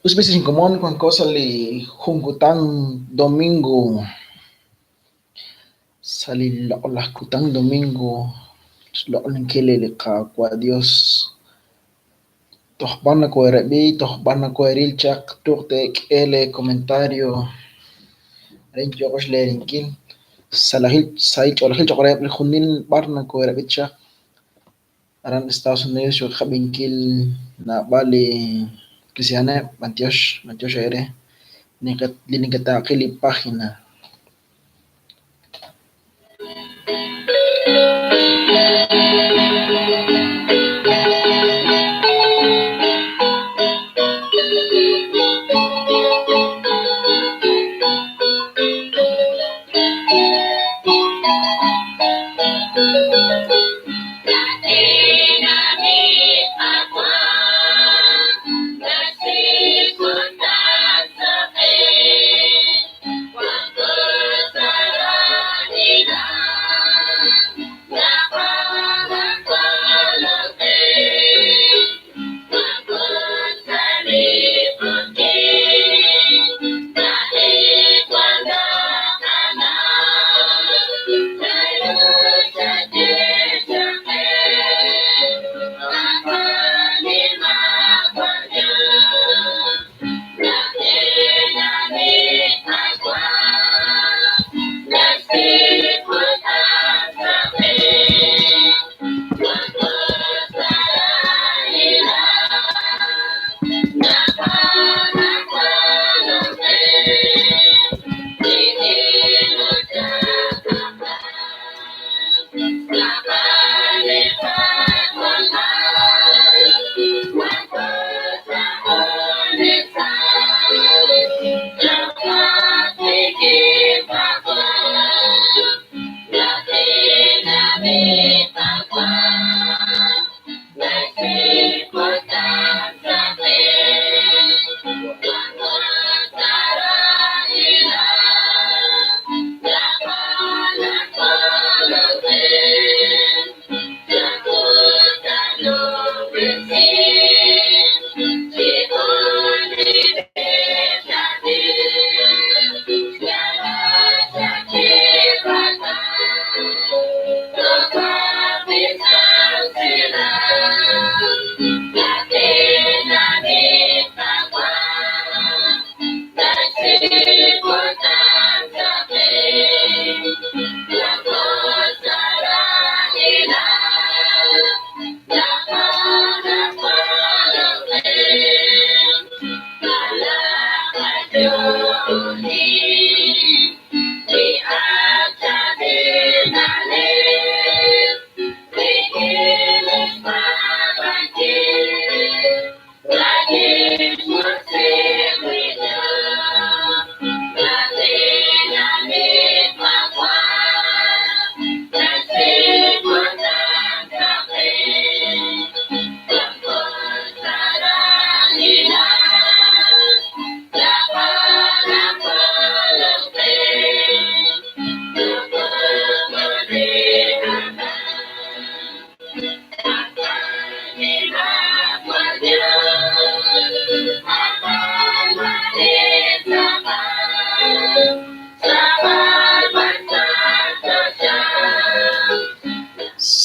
Us b'i sa' xinkomon wanko sa' li jun kutan domingo, sa' li loq'laj kutan domingo, xloq'oninkil li Qaawa' Dios. Toj b'ar nokohe'rab'i, toj b'ar nokohe'ril chaq, truuq teek'e lee comentario arin yooqo xleerinkil. Sahil ch'oolejil cho'q reheb' li junil b'ar nokohe'rab'i chaq. Aran Estados Unidos yook qab'inkil naab'al li kristiaaneb', b'antiox, b'antiox eere li neketaaqi li página.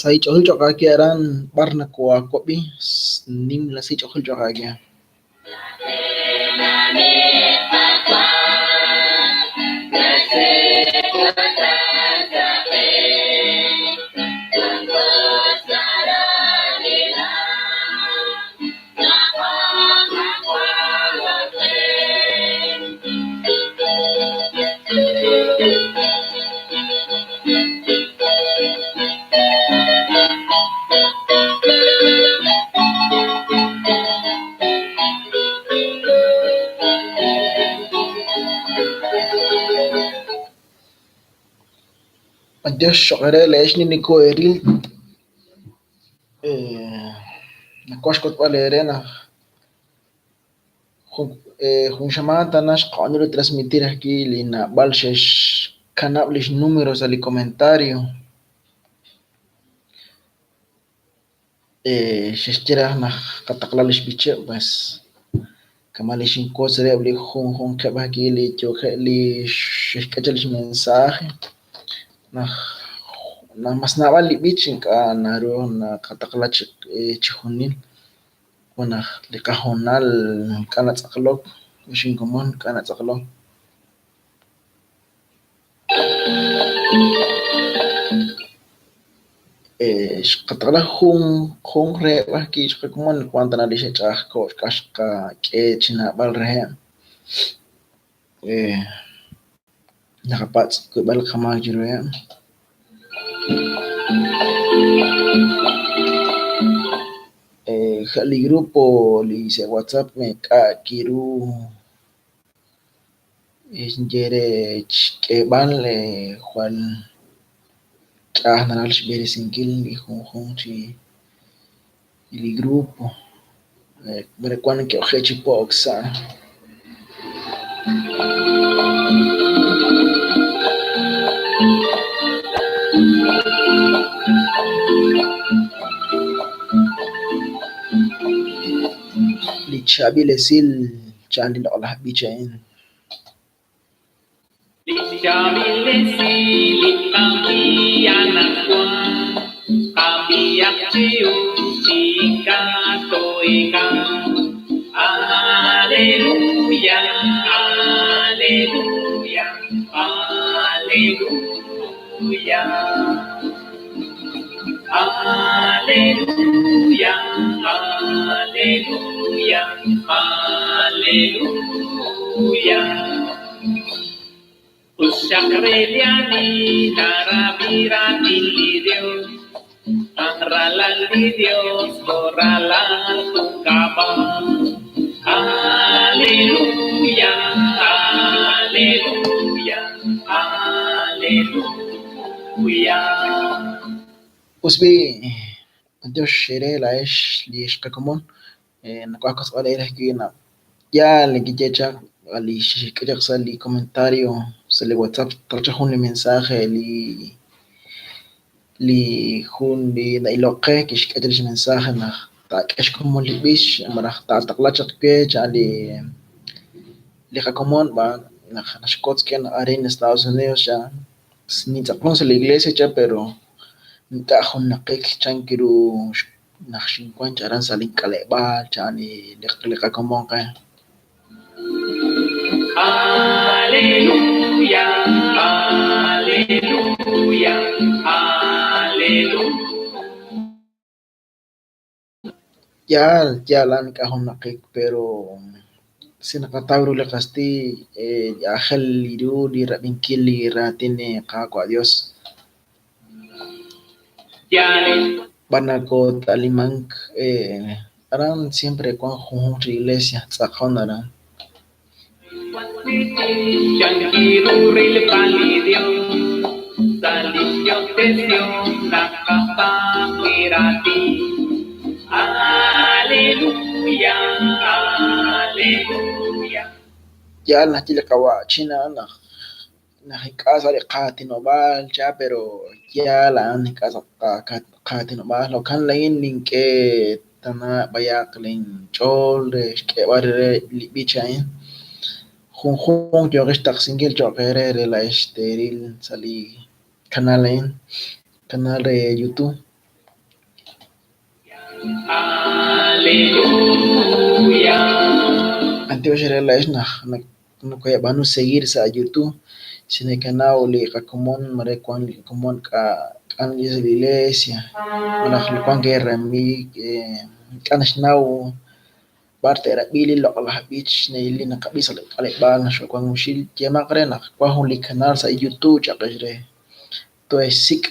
Sahil ch'oolejil cho'q aawe aran b'ar nakohaawab'i, nimla sahil ch'oolejil cho'q aawe. B'antiox cho'q eere laa'ex li nokoheeril, nawaj xk'utb'al eere naq jun xamaan tana xqab'aanu retransmitir ajwi' li naab'al xe'xkanab' li xnúmero sa' li comentario. Xe'xye raj naq qataqla li xb'icheb', pues Kama' li xinwotz reheb' li junjunqeb' ajwi' li yookeb' li xe'xk'e chaq lix mensaje naq mas naab'al li b'ich ink'a' naru naqataqla chi chijunil wan naq li qahoonal ink'a' natz'aqlok, ex inkomon ink'a' natz'aqlok. Xqataqla jun reheb' ajwi' xqakomon wan tana li xe'ch'a'ajko' k'a xqak'e chi naab'al reheb'. Naqapatz' xkuyb'al qamaak chiruheb'. Sa' li grupo li sa' WhatsApp ink'a' kiru xinye re xk'eeb'al jwal ch'a'aj naraj xb'eresinkil li junjunq chi li grupo mare wan neke'oje' chi po'ok sa'. Li chaab'il esil cha'an li loq'laj b'ich a'in. Li chaab'il esil li qab'i anaqwan, qab'ihaq chi us chi ink'a' too'eek'anq. Aleluya, aleluya, aleluya. Aleluya, aleluya, aleluya. Uxaq re li ani narab'i raatin li Dios, ang ralal li Dios, koralal junkab'al. Aleluya, aleluya, aleluya. Us b'i' b'antiox eere laa'ex li xqakomon nawaj kotzb'al eere ajwi' naq yaal nekiye chaq li xe'xk'e chaq sa' li comentario sa' li WhatsApp xtaqla chaq jun li mensaje li jun li na'ilok qe kixk'e chaq lix mensaje naq taak'e xkomon li b'ich malaj taataqla chaq we cha'an li qakomon b'an naq naxwotz ke naq arin Estados Unidos cha nintz'aqon sa' li iglesia cha pero ink'a' junnaqik chan ru naq xinwan cha aran sa' link'aleb'aal cha'an li qakomon qe. Aleluya, aleluya, aleluya. Yaal, yaal a'an ink'a' junnaqik, pero si naqataw ru li qasti aajel ru li rab'inkil li raatin li Qaawa' Dios. Yaal. B'ar nakot'alimank aran siempre wan junjunq chi iglesia tz'aqon aran. Chankiru rilb'al li Dios, sa' lix yo'ob'tesihom naqapaab' li raatin. Aleluya, aleluya. Yaal naxye li qawa'chin a'an naq ink'a' sa' li qaatinob'aal cha pero yaal a'an ink'a' sa' qaatinob'aal jo'kan laa'in nink'e tana b'ayaq linch'ool re xk'eeb'al re li b'ich a'in. Junjunq yooqex xtaqsinkil cho'q eere re laa'ex teeril sa' li canal a'in, canal re YouTube. Aleluya. B'antiox eere laa'ex naq nokoheeb'aanu seguir sa' YouTube si nekanaw li qakomon mare wan li qakomon k'a' sa' li iglesia malaj wan eeramiig ink'a' naxnaw b'ar te'rab'i li loq'laj b'ich li naqab'i sa' li k'aleb'aal naq xoowan junxil yeemaq re naq wan jun li canal sa' YouTube cha'qex re tohe'xsik'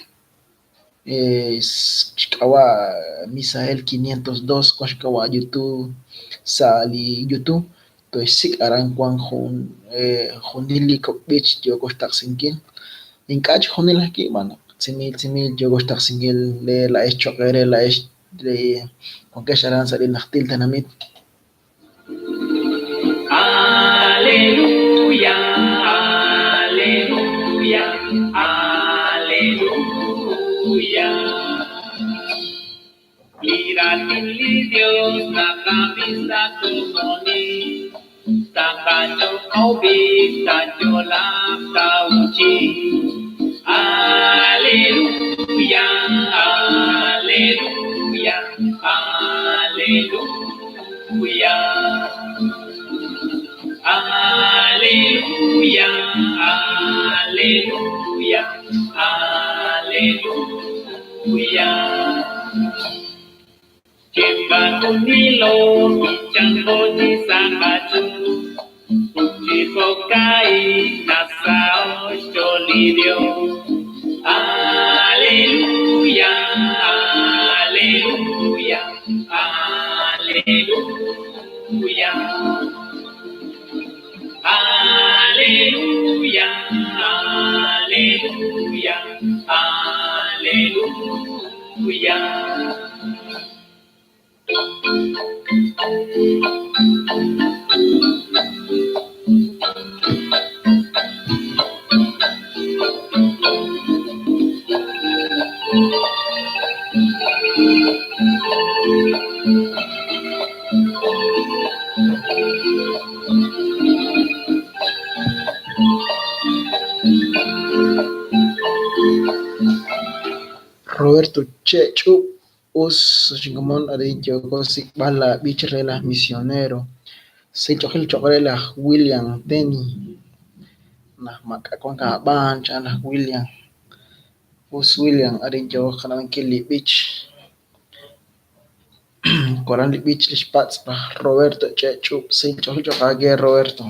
xk'ab'a' Misael 502 wan xk'ab'a' YouTube sa' li YouTube tohe'xsik' aran wan jun junil li kok' b'ich yooko xtaqsinkil ink'a' chijunil ajwi' b'an naq tzimiil tzimiil yooko xtaqsinkil le laa'ex cho'q eere laa'ex li wankex aran sa' li najtil tenamit. Aleluya, aleluya, aleluya. Li raatin li Dios naqab'i sa' komonil. Aleluya, aleluya, aleluya. Aleluya, aleluya, aleluya. Chipakunilo, pichango sakachu, Uchipokai, nasao cholidio. Aleluya, aleluya, aleluya. Aleluya, aleluya, aleluya. Roberto Chechu us chingomon arin yoko sikbala bich rela misionero sichojil chokrela William Teni nah makakwan kaban chana William us William arin yoko kanan kili bich Koran li bich lishpats Roberto Chechu sichojil chokage Roberto.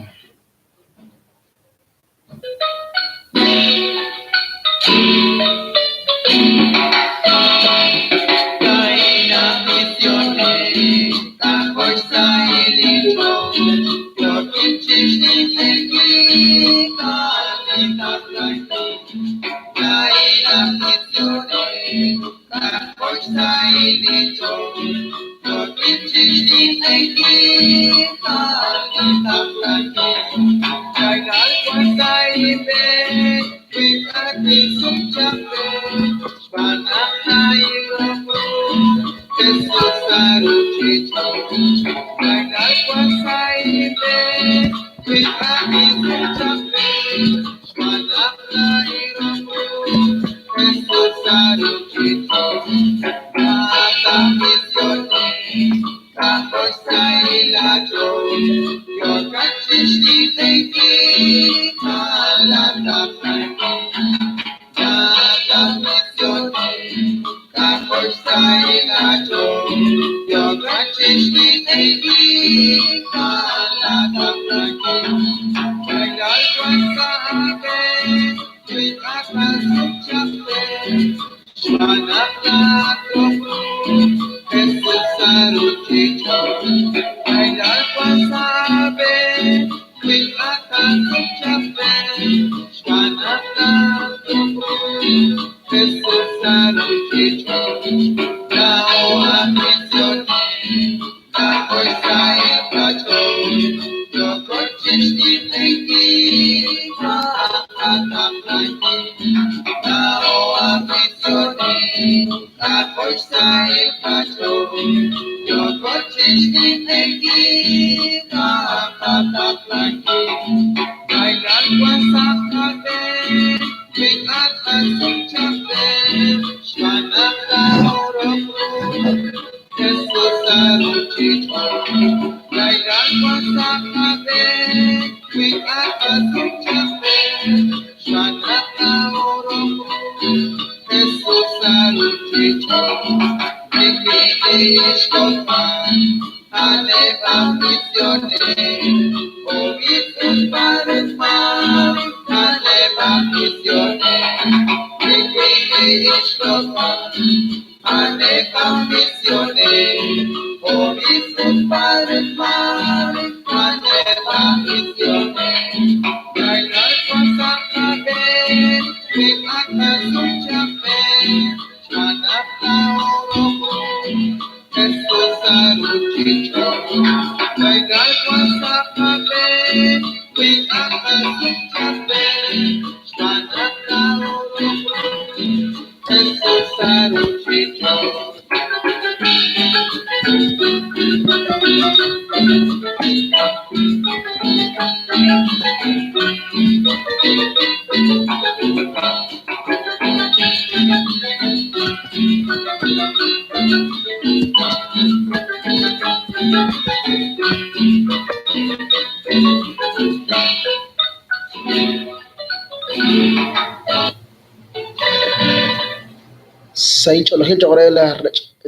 Sahil ch'oolejil choq' re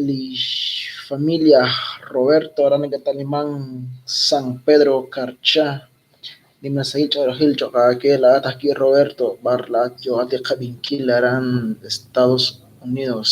li xfamilia Roberto aran nakat'aliman San Pedro Carchá. Nimla sahil ch'oolejil choq' aawe laa'at ajwi' Roberto b'ar laa'at yooqat qab'inkil aran Estados Unidos.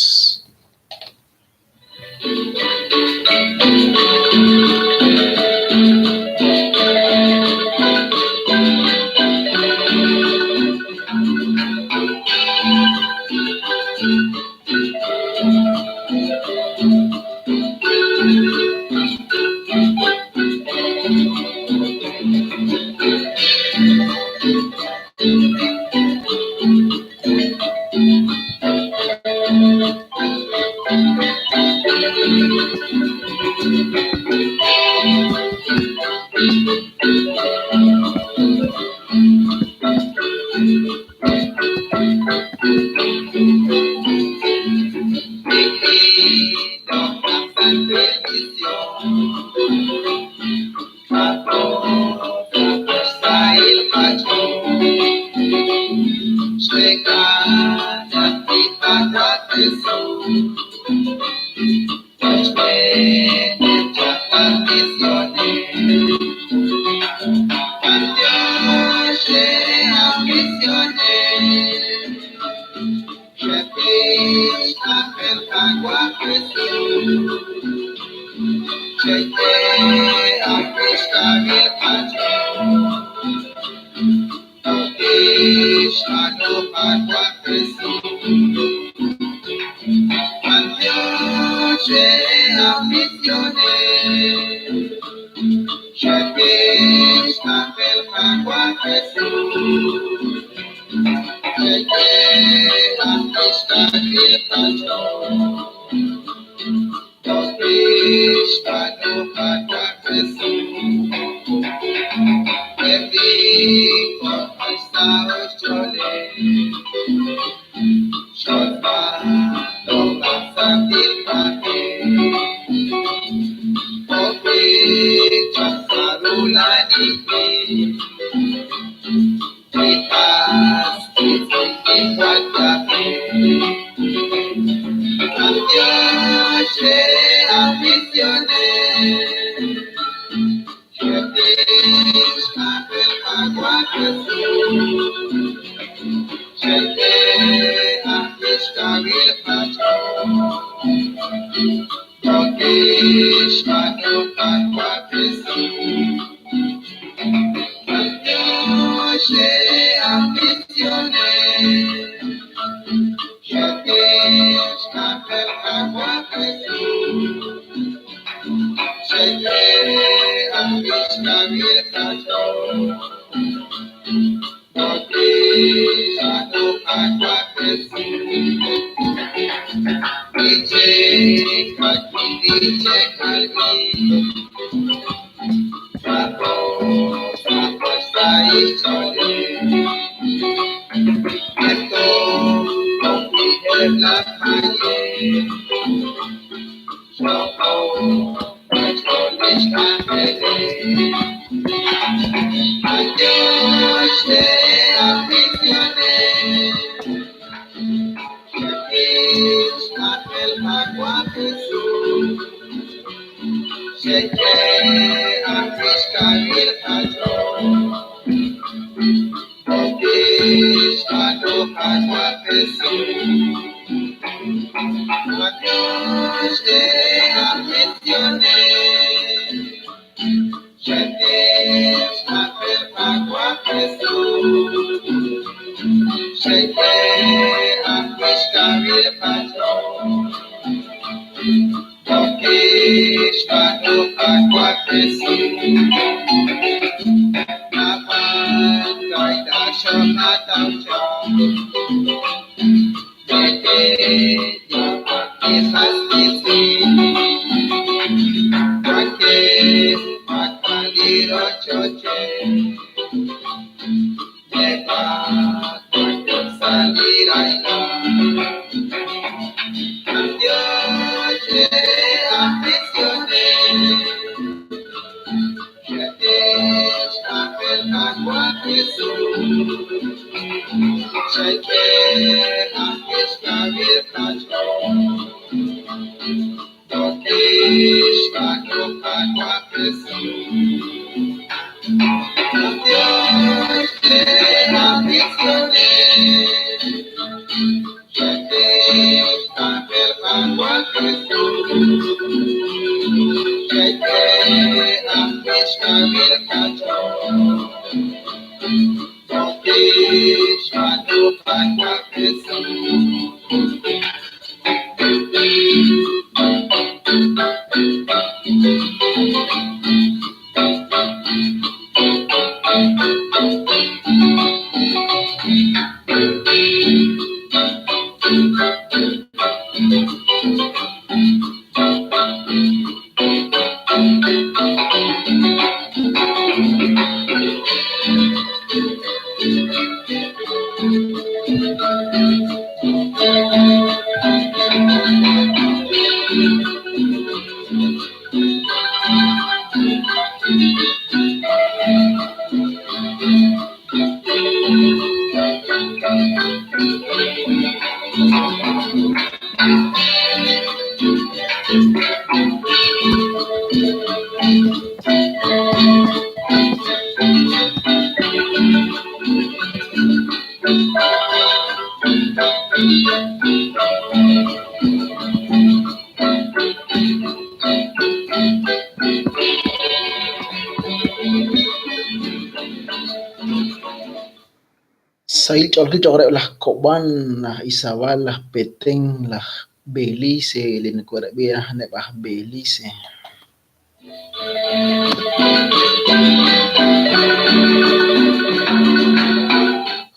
Sahil ch'oolejil choq' reheb' laj Cobán, laj Izabal, laj Petén, laj Belice, li neke'rab'i a'aneb' aj Belice.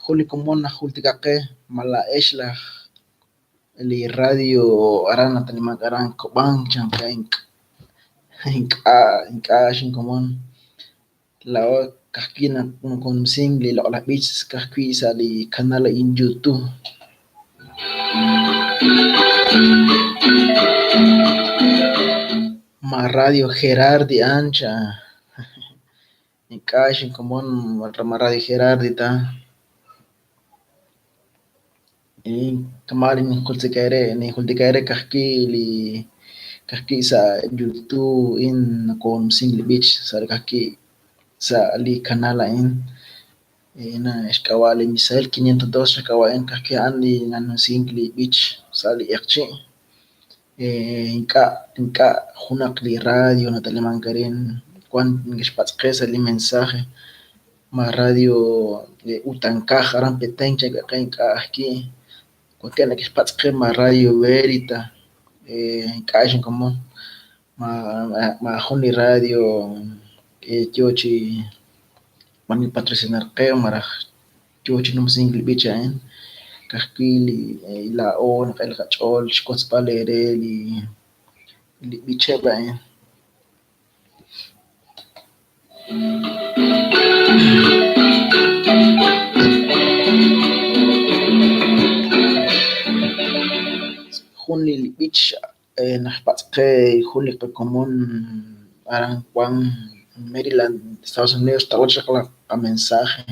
Jun li komon najultika qe ma laa'ex laj li radio aran natanimank aran Cobán chan qe ink'a' xinkomon laa'o ka'ajwi' nokonumsink li loq'laj b'ich ka'ajwi' sa' li canal a'in YouTube. Ma radio Gerardi ancha ink'a' xinkomon ma radio Gerardi ta kama' li ninjultika eere ka'ajwi' li ka'ajwi' sa' YouTube in nokonumsink li b'ich sa' ka'ajwi' sa' li canal a'in xk'ab'a' li Misael 502 xk'ab'a'in ka'ajwi' a'an li nanumsink li b'ich sa' li q'eqchi' ink'a' junaq li radio natalimank arin wan neke'xpatz' qe sa' li mensaje ma radio Utankaj aran Petén chankeb' qe ink'a' ajwi' wankeb' neke'xpatz' qe ma radio Verita ink'a' xinkomon ma jun li radio yo chi b'aanunk patrocinar qe malaj yo chi numsink li b'ich a'in ka'ajwi' li laa'o naqak'e qach'ool xwotzb'al eere li b'icheb' a'in. Jun li b'ich naxpatz' qe jun li qakomon aran wan Maryland, Estados Unidos xtaqla chaq qamensaje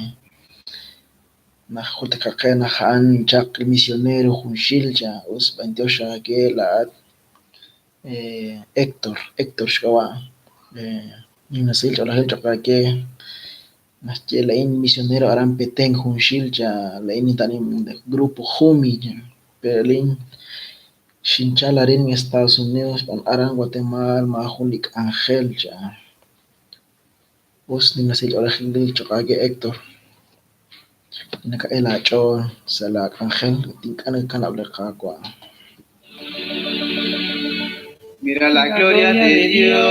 najultika qe naq a'an chaq misionero junxil cha us b'antiox aawe laa'at Héctor, Héctor xk'ab'a' nimla sahil ch'oolejil choq' aawe naxye laa'in misionero aran Petén junxil cha laa'in nintanim grupo Jumi pero laa'in xinchal arin Estados Unidos xb'aan aran Guatemala maajun li k'anjel cha us nimla sahil ch'oolejil choq' aawe Héctor nakak'e laach'ool sa' laak'anjel ut ink'a' nakakanab' li Qaawa'. Mira la gloria de Dios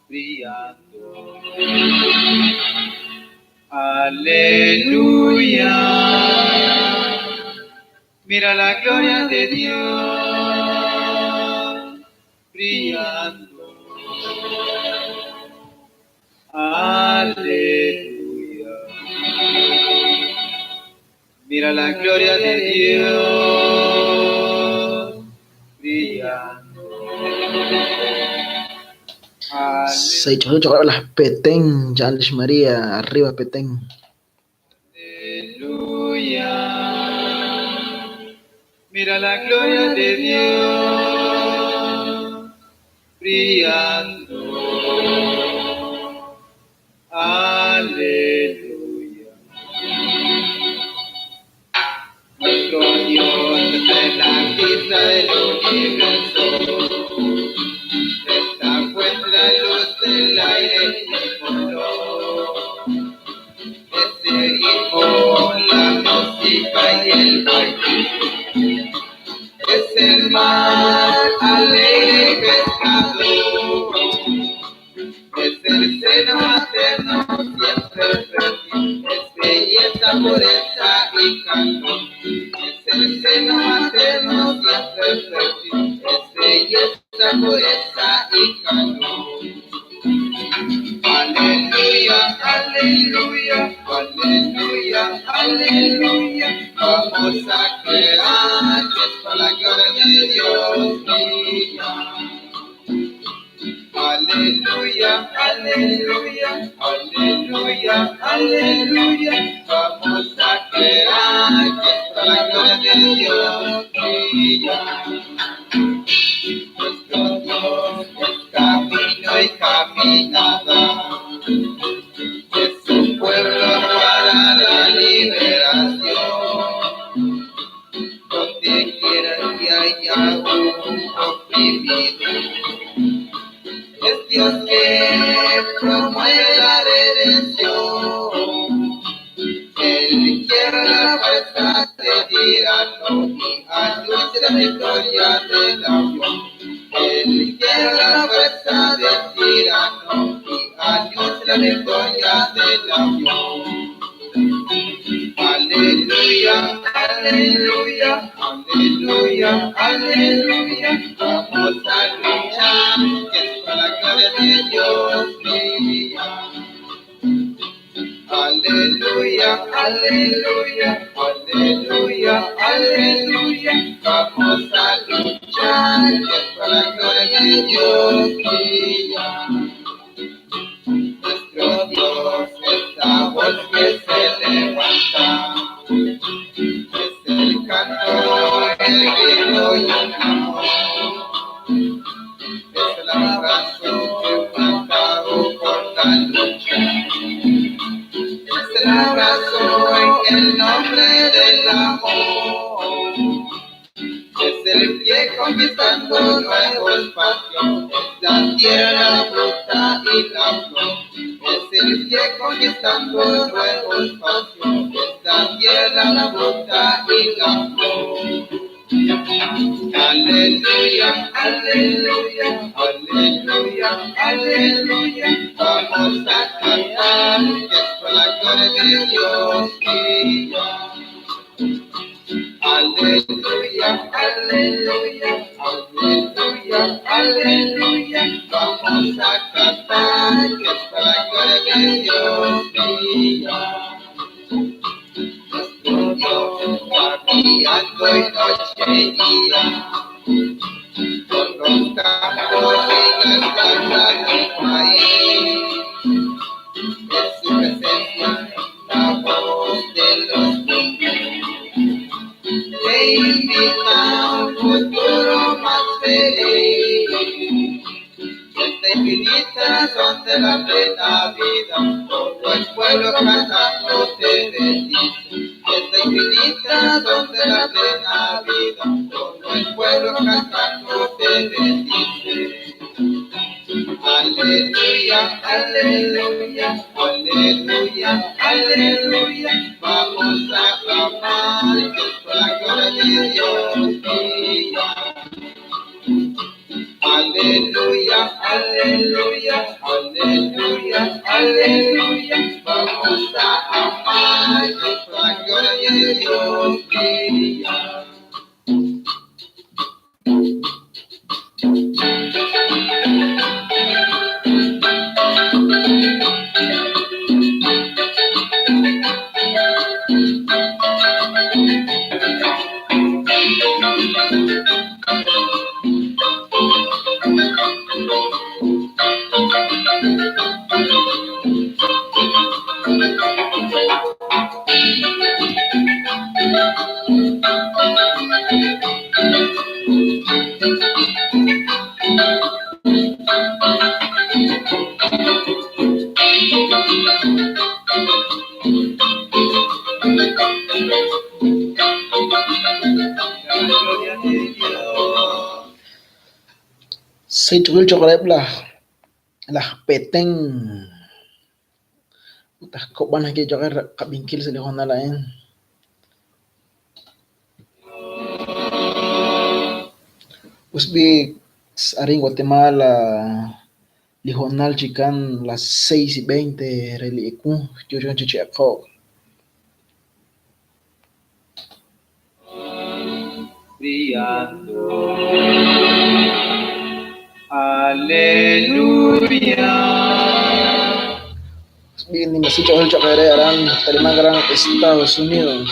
brillando. Aleluya. Mira la gloria de Dios brillando. Aleluya. Mira la gloria de Dios brillando. Sa' choq' laj Petén, chan lix María, arriba Petén. Aleluya. Mira la gloria de Dios brillando. Aleluya. Nuestro Dios está en la isla del universo. Esta fue la luz del aire y el color. Ese ritmo, la música y el baile. Es el mar alegre pescador. Es el seno materno siempre fértil. Es belleza, pureza y calor. Es el seno materno siempre fértil. Es belleza, pureza y calor. Aleluya, aleluya, aleluya, aleluya. Vamos a crear que es para la gloria de Dios brilla. Aleluya, aleluya, aleluya, aleluya. Vamos a crear que es para la gloria de Dios brilla. Nuestro Dios es camino y caminada. Es su pueblo para la liberación. Donde quiera que haya un oprimido, es Dios que promueve la redención. Él quiebra la fuerza del tirano y anuncia la victoria de la unión. Él quiebra la fuerza del tirano y anuncia la victoria de la unión. Aleluya, aleluya, aleluya, aleluya. Vamos a luchar, que es para la gloria de Dios brilla. Aleluya, aleluya, aleluya, aleluya. Vamos a luchar, que es para la gloria de Dios brilla. Nuestro Dios es la voz que se levanta. Es el canto, el grito y el clamor. Es el abrazo levantado por la lucha. Es el abrazo en el nombre del amor. Es el pie conquistando nuevo espacio. Es la tierra, la fruta y la flor. Es el pie conquistando nuevo espacio. Es la tierra, la fruta y la flor. Aleluya, aleluya, aleluya, aleluya. Vamos a cantar, que es por la gloria de Dios brilla. Aleluya, aleluya, aleluya, aleluya. Vamos a cantar, que es por la gloria de Dios brilla. Nuestro Dios va guiando y noche y día. Por los campos y las casas del país. Es su presencia la voz de los niños. Te invita a un futuro más feliz. Esta infinita son de la plena vida, todo el pueblo cantando te bendice. Esta infinita son de la plena vida, todo el pueblo cantando te bendice. Aleluya, aleluya, aleluya, aleluya. Vamos a clamar que es por la gloria de Dios brilla. Aleluya, aleluya, aleluya, aleluya. Vamos a amar que es por la gloria de Dios brilla. Seich'ul choq' laj Petén ut aj Kob'an ajwi' choq' re qab'inkil sa' li hoonal a'in. Us b'i' arin Guatemala li hoonal chikan las 6:20 re li ewu yo chi che'qo'. Brillando. Aleluya. Us b'i' nimasich'ol choq' re aran Talimán aran Estados Unidos.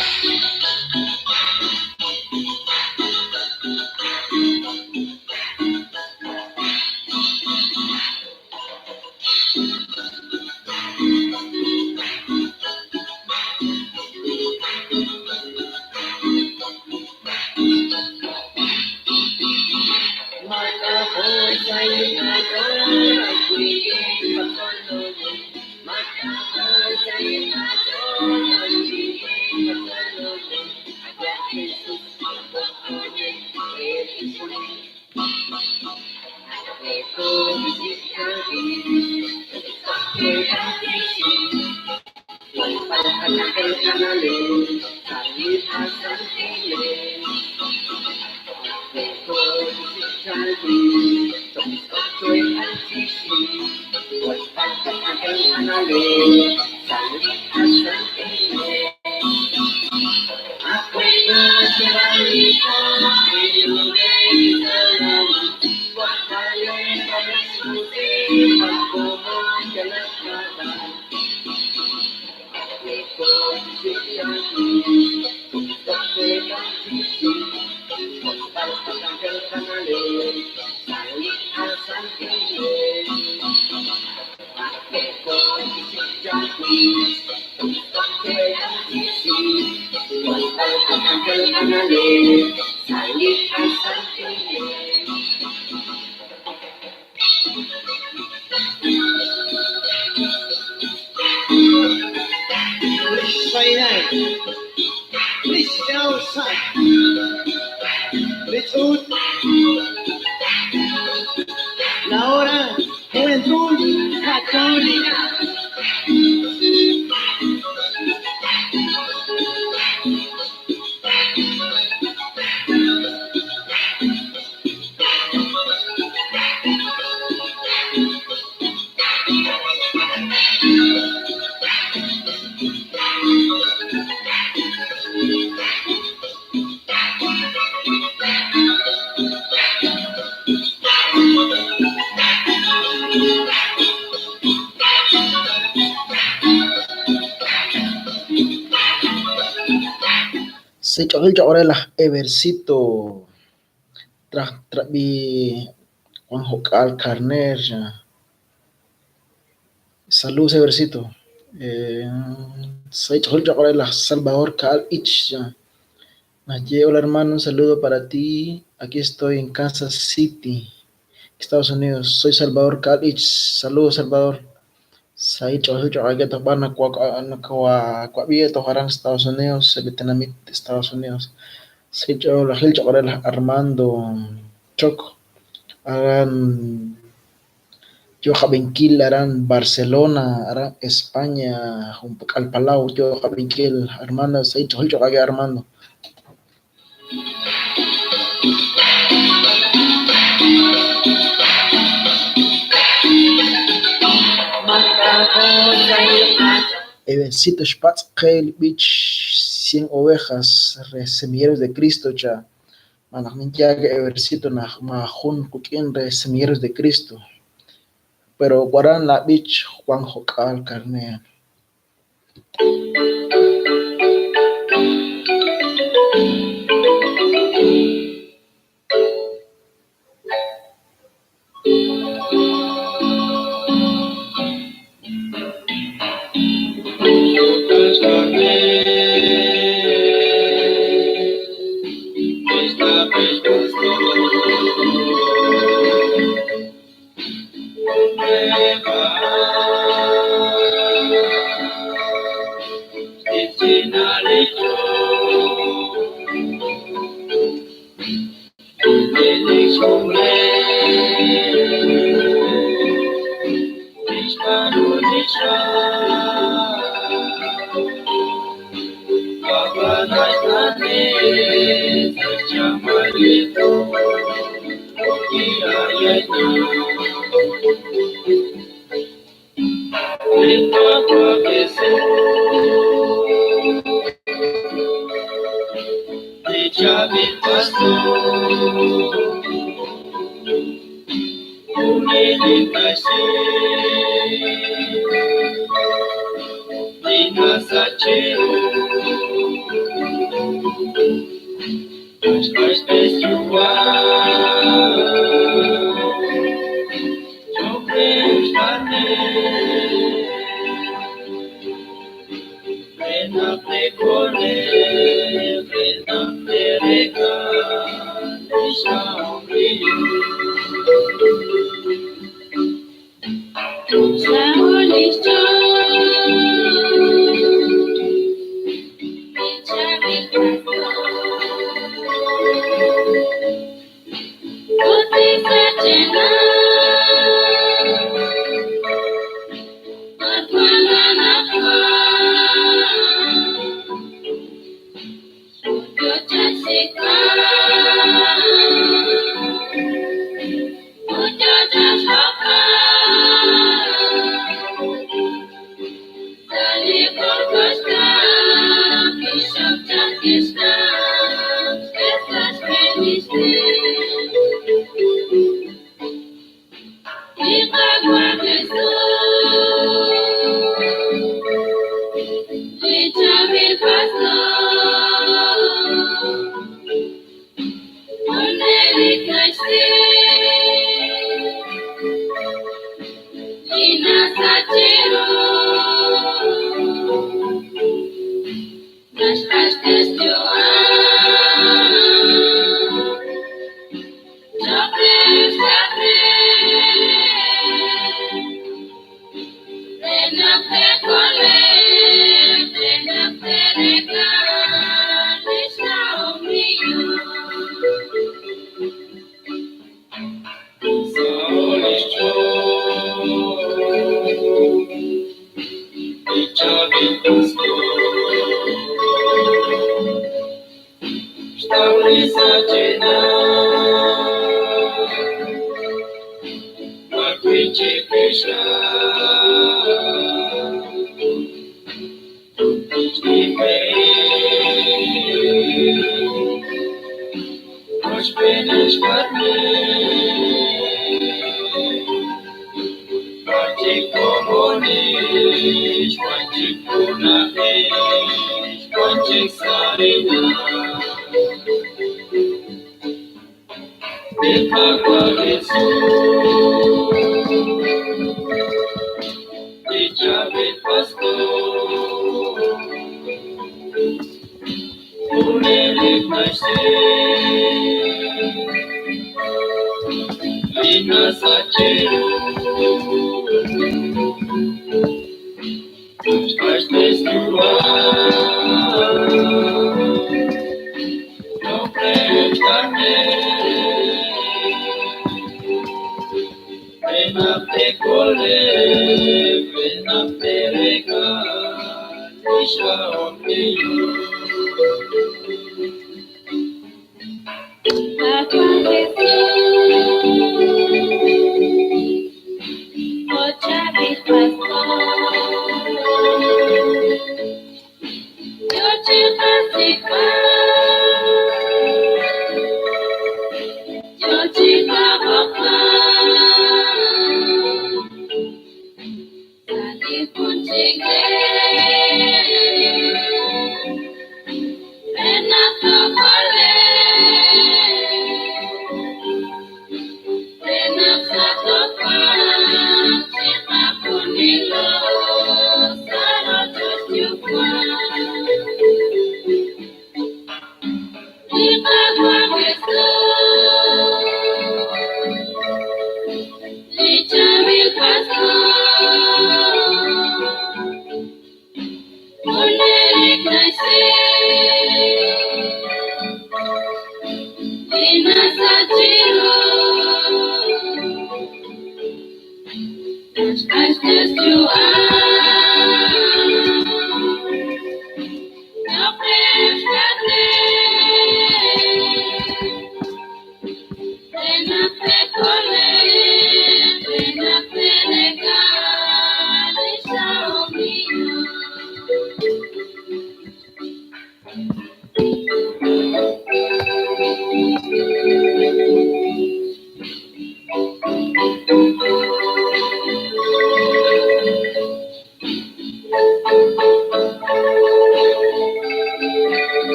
La hora, juventud católica. Seich'ol choq' re laj Evercito trab'i Juan Jok'al Carner. Saludos, Evercito. Seich'ol choq' re laj Salvador Kaal Ich. Hola hermano, un saludo para ti. Aquí estoy en Kansas City, Estados Unidos. Soy Salvador Kaal Ich. Saludos, Salvador. Estados Unidos, Estados Unidos. Armando Choc, aran yo Jabenquil, aran Barcelona, aran España, al Palau, yo Jabenquil, Armando, Armando. Ebencito Spatz, Keil Beach, 100 ovejas, semilleros de Cristo, cha. Manajnintiaga Ebencito, Majun, Kukin, semilleros de Cristo. Pero Guarán la Beach, Juan Jocal, Carnea.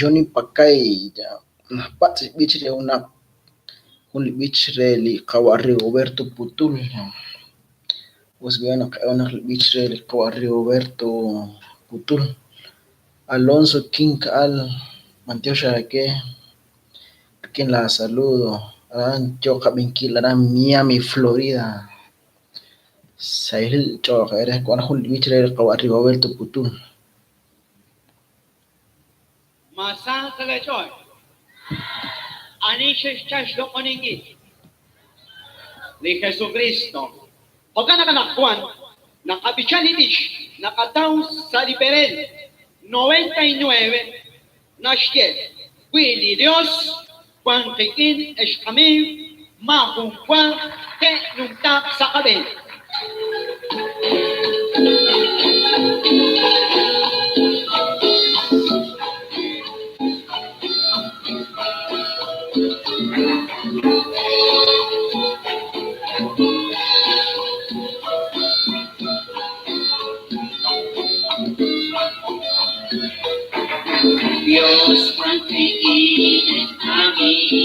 Johnny Pakay najpatz' b'ich re junaq jun li b'ich re li qawa' Rigoberto Putul. Us b'i'an naq li b'ich re li qawa' Rigoberto Putul. Alonso King Ka'al, b'antiox aake rik'in la saludo aran yo qab'inkil aran Miami, Florida. Sahil cho'q eere wan jun li b'ich re li qawa' Rigoberto Putul. Masa sa lechon. Ani siya xloq'oninkil li Jesucristo. Jo'kan naq Juan, naqab'icha li b'ich, naqataw sa li perel 99 naxye, wi li Dios wan qik'in exqamiw ma jun Juan te'numtaaq sa' qab'een. Dios mantiene a mí,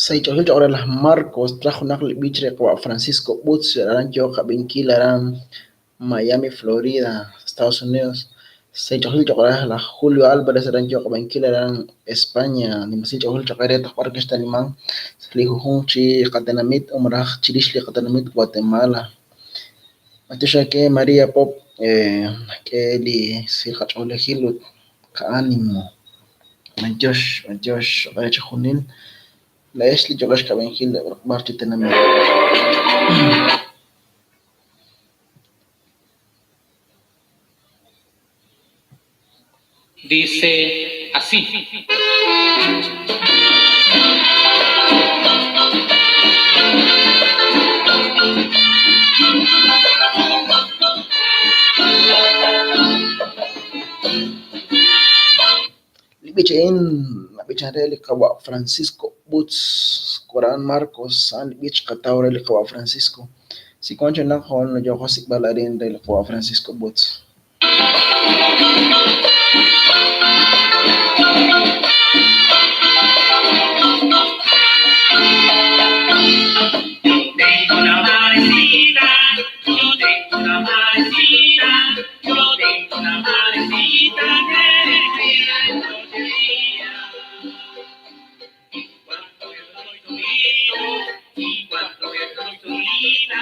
Saych'oojil choq' re laj Marcos traj junaq li b'ich re qawa' Francisco Butz aran yoo qab'inkil aran Miami, Florida, Estados Unidos. Saych'oojil choq' re laj Julio Álvarez aran yoo qab'inkil aran España. Nimasil ch'oojil choq' re toj b'ar kixtaniman li junjunq chi qatenamit umaraj chirix li qatenamit Guatemala. Matiox ke María Pop ke li siqach'oolejil ut qa'ánimo. Matiox, matiox re chi junil. Laex li yo'ox kab'inkil b'ar chi tenamit. Dice así. Li b'ich a'in nab'ichan re li qawa' Francisco Butz Coran Marcos a'an li b'ich qataw re li qawa' Francisco. Si wank junaq hoon yooqo xsik'b'al arin re li qawa' Francisco Butz. Yo tengo una madrecita, yo tengo una madrecita, yo tengo una madrecita que me cuida en noche y día. Y cuando yo estoy solito, y cuando yo estoy solita,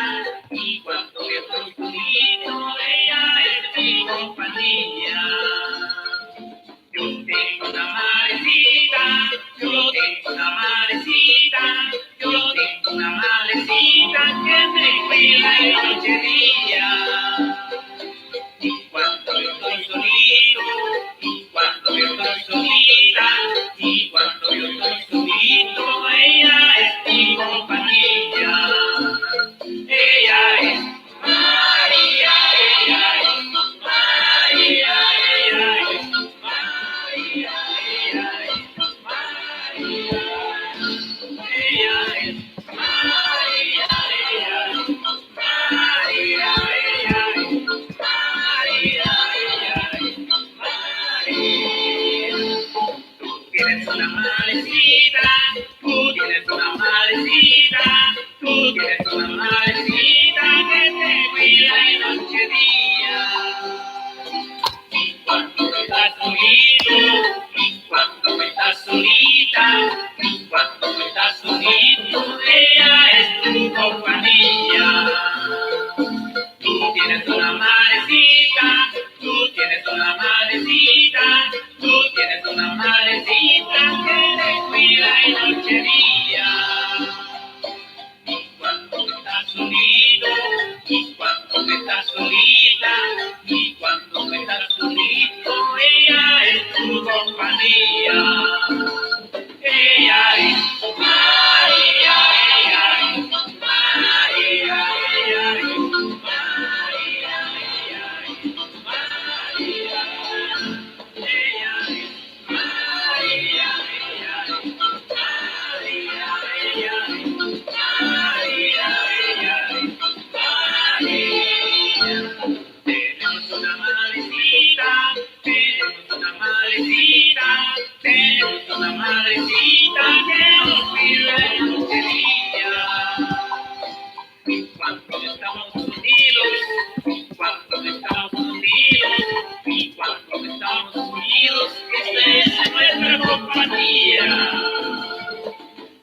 y cuando yo estoy solito, ella es mi compañía. Yo tengo una madrecita, yo tengo una madrecita, yo tengo una madrecita que me cuida de noche y día. Y cuando yo estoy solito, y cuando yo estoy solita, y cuando yo estoy solito, ella es mi compañía. Ella es María, ella es María, ella es María, ella es María. Ella es María, ella es María, ella es María, ella es María. Tú tienes una madrecita, tú tienes una madrecita, tú tienes una madrecita que te cuida de noche y día. Y cuando estás solito, y cuando estás solita, y cuando estás solito, ella es tu compañía. Tú tienes una madrecita, tú tienes una madrecita, tú tienes una madrecita que te cuida de noche y día. Y cuando estás solito, y cuando estás solita, y cuando estás solito, ella es tu compañía. Ella es María, ella es María, ella es María, ella es María. Ella es María, ella es María, ella es María, ella es María. Tenemos una madrecita, tenemos una madrecita, tenemos una madrecita que nos cuida de noche y día. Y cuando estamos unidos, y cuando estamos unidos, y cuando estamos unidos, esa es nuestra compañía.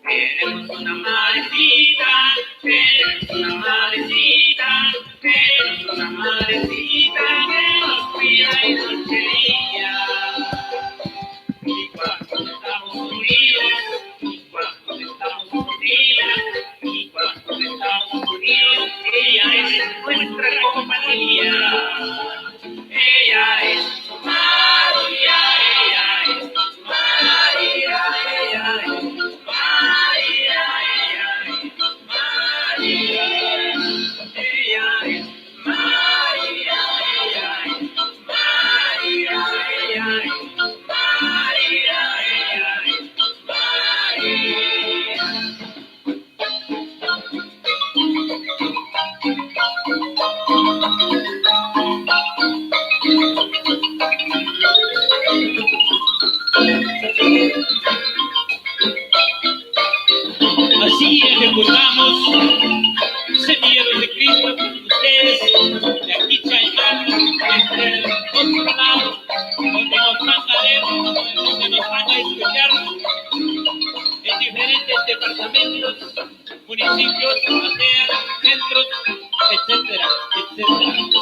Tenemos una madrecita, tenemos una madrecita, tenemos una madrecita que nos cuida de noche y día. Y cuando estamos unidos, y cuando estamos unidas, y cuando estamos unidos, ella es nuestra compañía. Ella es María, ella es María, ella es María, ella es María. Ella es María, ella es María, ella es María, ella es María. Así ejecutamos Semilleros de Cristo con ustedes, de aquí Chaimán, desde el otro lado, donde nos van a ver, donde nos van a escuchar, en diferentes departamentos, municipios, aldeas, centros, etcétera, etcétera.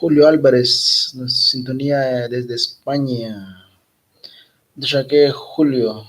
Julio Álvarez nos sintonía desde España. Jaque Julio.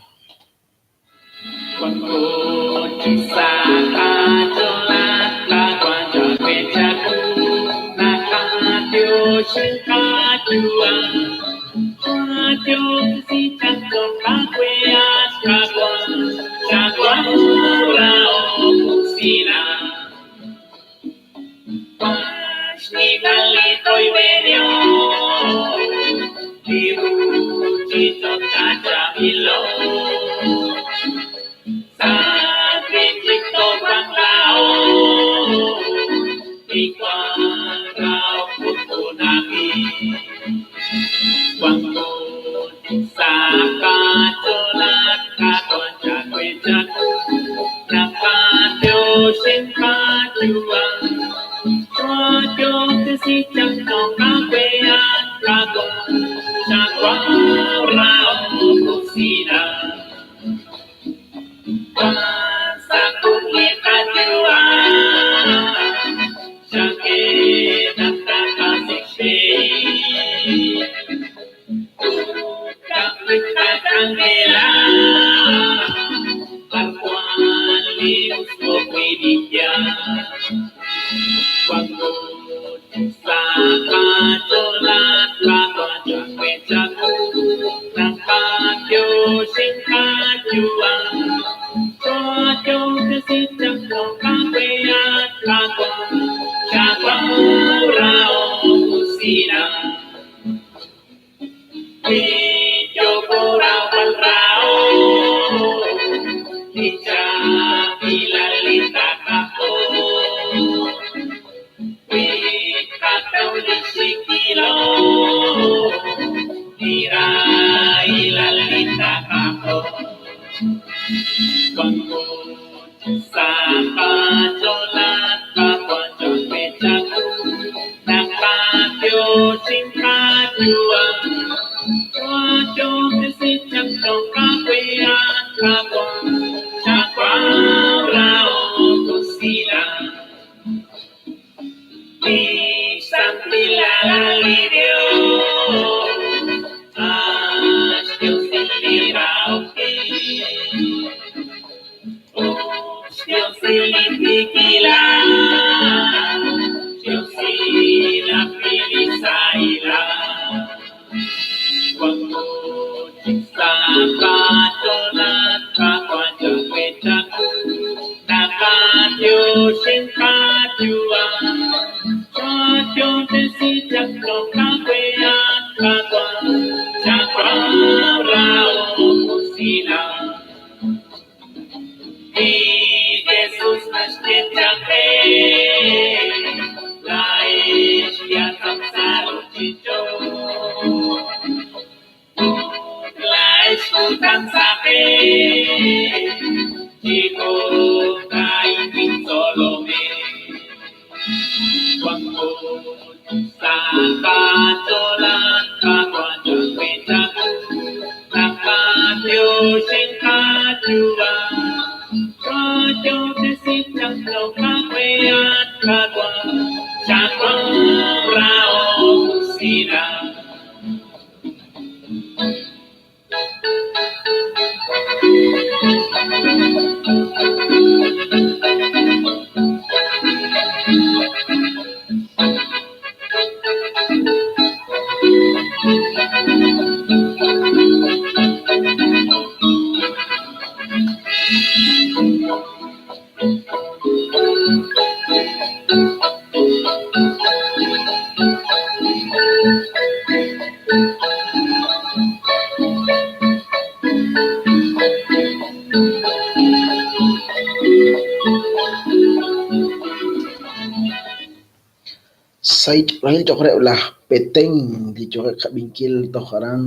Rahil choqreb laj Petén li choqeb qab'inkil toj aran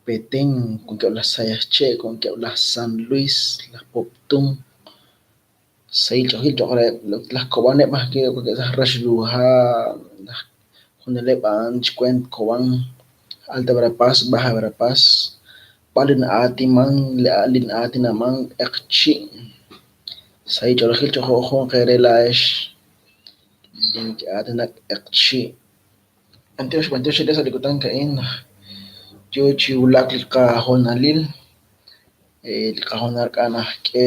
Petén wankeb' laj Sayaxche', wankeb' laj San Luis, laj Poptún, sahil ch'oolejil choq' reheb' laj Kobaneb' ajwi' wankeb' sa' Raxruhá, laj junaleb' a'an xkuent Cobán, Alta Verapaz, Baja Verapaz, b'ar li na'aatiman li na'aatinaman q'eqchi'. Sahil ch'oolejil cho'q junjunq eere laa'ex li neke'aatinak q'eqchi'. B'antiox, b'antiox che sa' li kutan a'in naq yo chi wulak li qahoonalil, li qahoonal k'a' naq k'e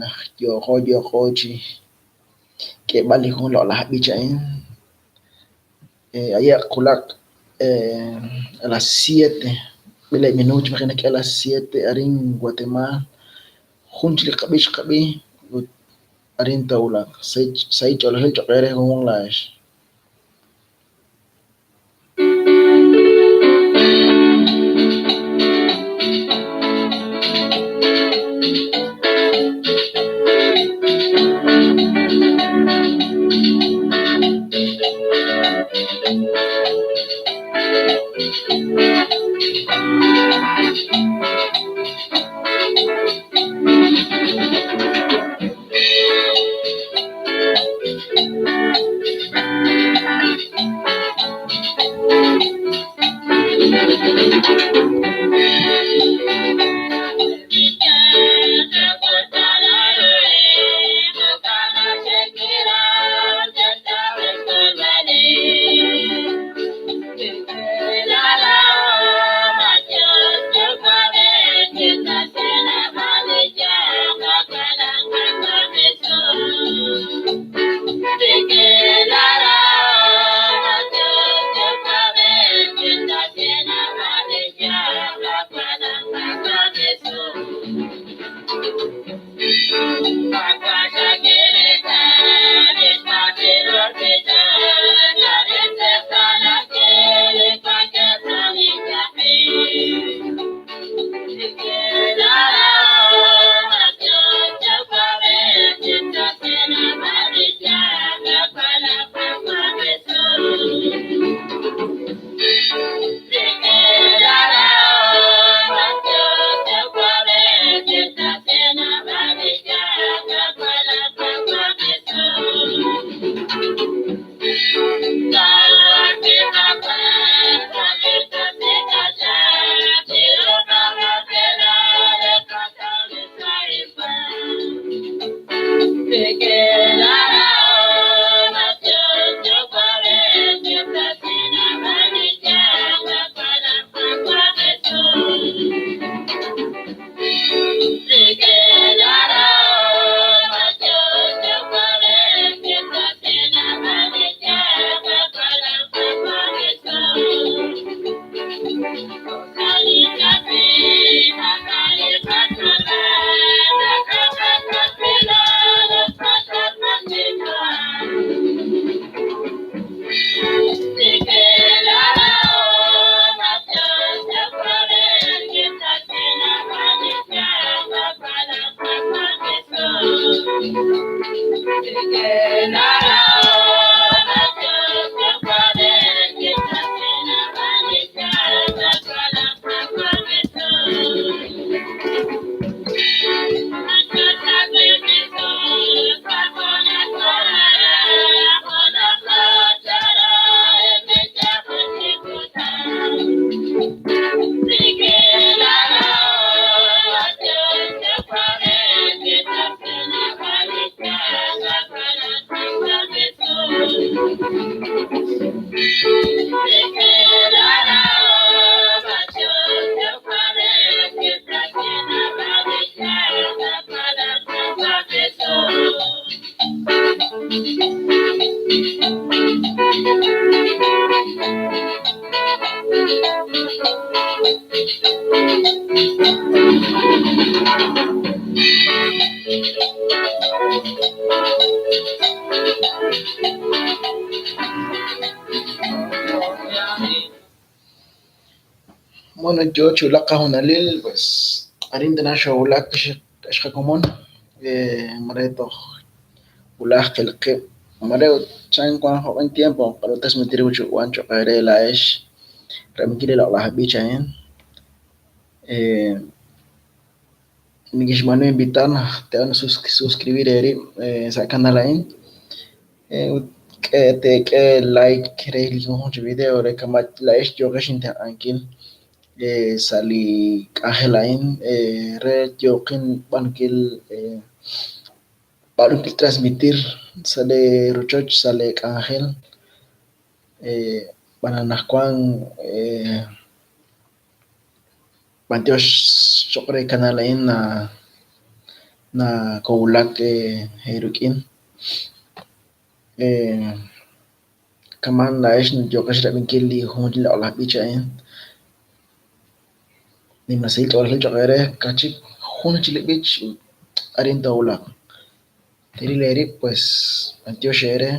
naq yooqo yooqo chi k'eeb'al li jun loq'laj b'ich a'in. Aye' qulak a las 7, b'eleeb' minuut chi maji' nak'e las 7 arin Guatemaal, jun chik li qab'ich qab'i ut arin toowulaq. Sahil ch'oolejil cho'q eere junjunq laa'ex. Bueno, yo chi wulak qahoonalil pues arin tana xowulak ex qakomon mare toj wulaj qil qib', mare ut chan wan jo'q'e tiempo transmitir wan cho'q eere laa'ex rab'inkil li loq'laj b'ich a'in. Nikinixb'aanu invitar naq te'an suscribir eerib' sa' kanal a'in ut teek'e like re li junjunq chi video re kama' laa'ex yooqex intenq'ankil sa' li k'anjel a'in re yooqin b'aanunkil. B'aanunkil transmitir sa' lee rochoch, sa' lee k'anjel, b'an anaqwan b'antiox cho'q re kanal a'in nakowulak eerik'in. Kama'an laa'ex yooqex rab'inkil li jun li loq'laj b'ich a'in. Nimla sahil ch'oolejil cho'q eere, ka'aj chik jun chik li b'ich ut arin toowulaq. Teeril eerib' pues b'antiox eere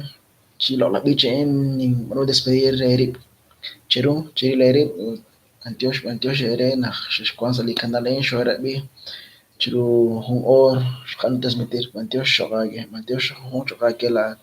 chi loq'laj b'ich a'in ninb'aanu despedir eerib' cheru, cheril eerib' ut b'antiox b'antiox eere naq xexwank sa' li kanal a'in xoorab'i chiru jun oor xqab'aanu transmitir. B'antiox cho'q aawe, b'antiox junjunq cho'q aawe laa'at.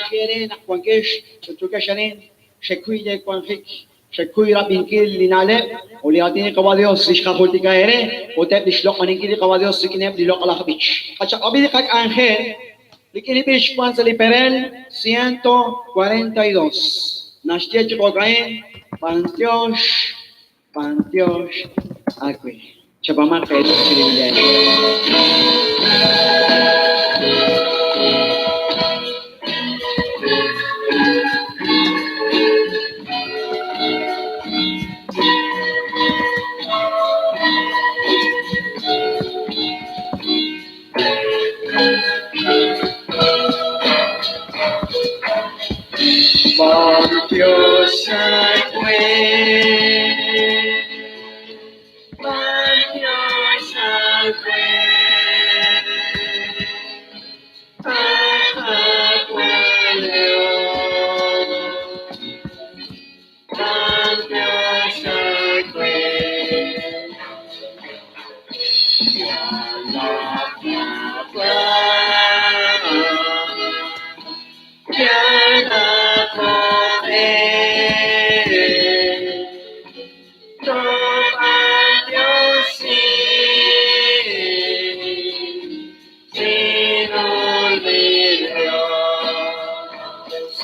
Quiere naq wankex ch'utch'uukex arin xekuy leewanjik, xekuy rab'inkil li na'leb' ut li raatin li Qawa' Dios li xqajultika eere ut eb' li xloq'oninkil li Qawa' Dios rik'ineb' li loq'laj b'ich. Qachaq'rab'i li qak'anjel rik'in li b'ich wank sa' li perel 142. Naxye chi jo'ka'in, b'antiox, b'antiox aawe. Chapamaq eerib' chirib'il eerib'. B'antiox aawe, b'antiox aawe, Qaawa' Dios, b'antiox aawe, yalaq yalaq jo'q'e, toob'antioxi chiru li Dios.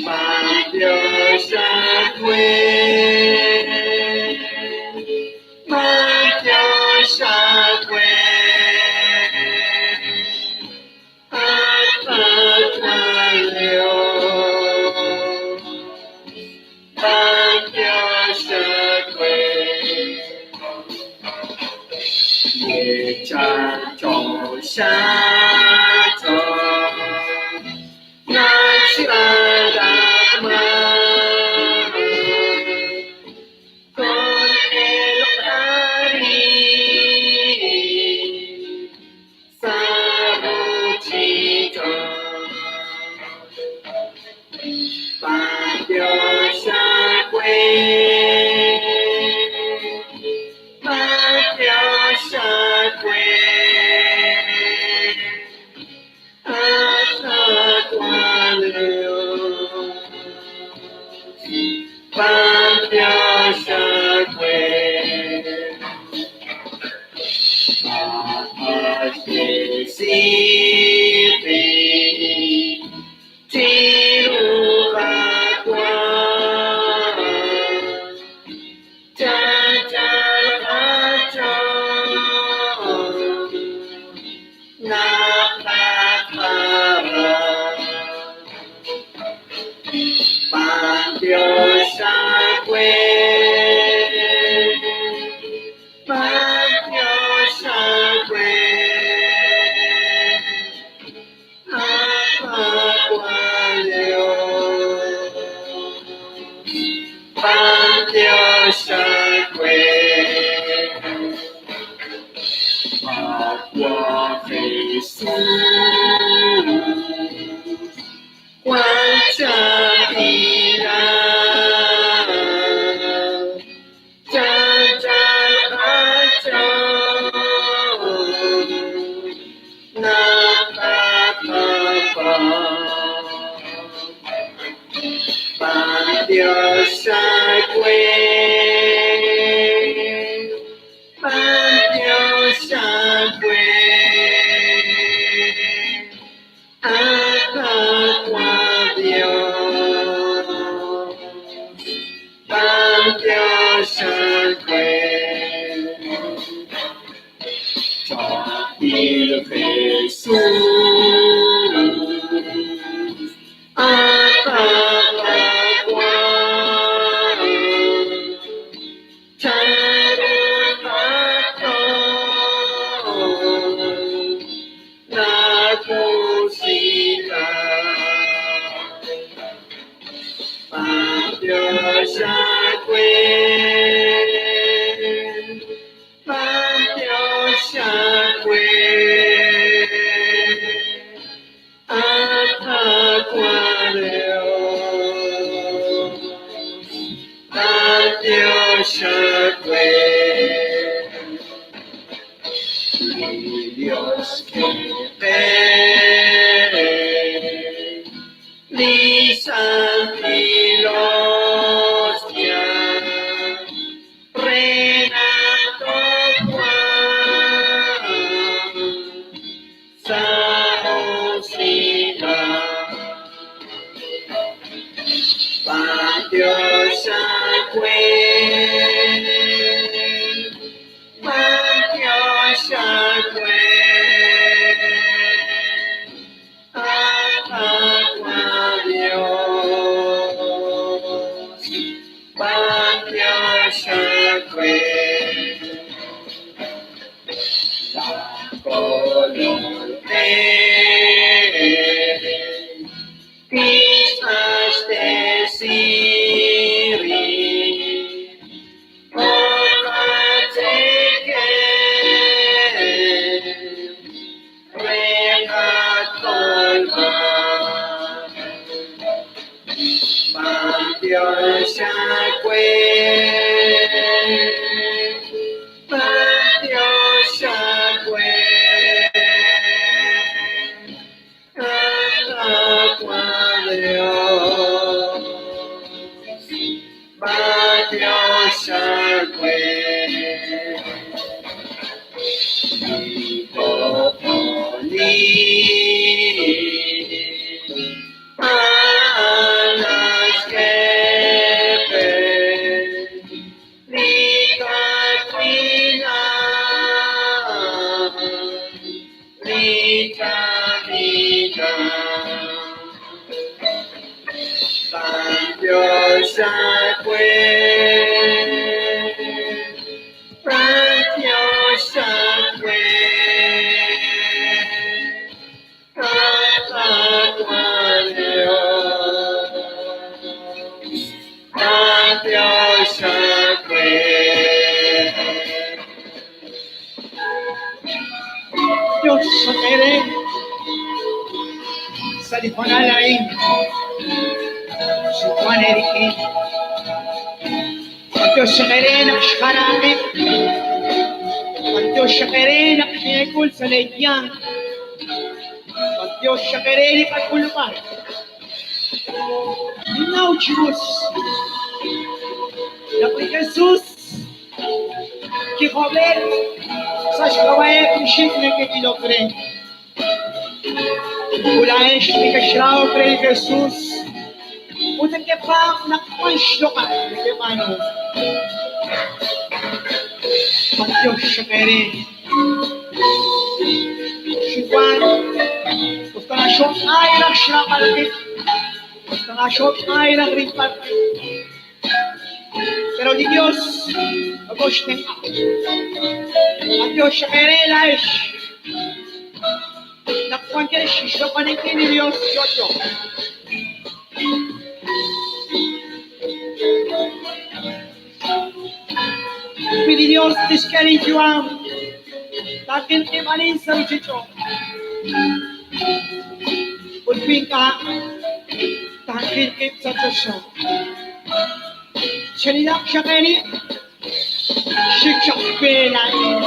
B'antiox aawe, b'antiox aawe, Qaawa' Dios, b'antiox aawe. Li chancho naxraraqman, to'elq arin sa' ruchich'och'. B'antiox aawe, b'antiox aawe, Qaawa' Dios, b'antiox aawe. Q'axtesi chiru Qaawa', chachalq qach'ool naq taqara. B'antiox aawe, b'antiox aawe, Qaawa' Dios, b'antiox aawe. Qaawa' Jesus, wan chaab'ilal, chachalq we. Li Dios k'e li santil hostia re naq toowanq sa' usilal. B'antiox aawe, b'antiox aawe, at Qaawa' Dios, b'antiox aawe. Laj Kolol qe kixq'axtesi rib' jo' qatzekemq re qakolb'al. B'antiox aawe, b'antiox aawe, at Qaawa' Dios, b'antiox aawe. Li komonil a'an naxk'e qe li kawilal, li chaab'ilal. B'antiox aawe, b'antiox aawe, at Qaawa' Dios, b'antiox aawe. Dios ere sa li hoonal a'in xinwan eerik'in. B'antiox ere naq xjara qib'. B'antiox ere naq xineek'ul sa' leeyanq. B'antiox ere li qak'ulb'al. Ninnaw chi us naq li Jesus kijob'el sa' xk'ab'a'eb' li xik' neke'ilok re. Ut laa'ex nekexrahok re li Jesus ut nekepaab' naq wan xloq'al nekeb'aanu. B'antiox ere. Xinwan us ta naxok'ay raj xrab'al qib', us ta naxok'ay raj rilb'al qib'. Pero li Dios nokoxtenq'a. B'antiox ere laa'ex naq wankex xloq'oninkil li Dios yo'yo. Wi li Dios tixk'e linyu'am, taaqilqib' arin sa' ruuchich'och'. Ut wi ink'a', taaqilqib' sa' choxa. Cherilaq xaq eerib', xik chaq we laa'in.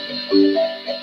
Thank you.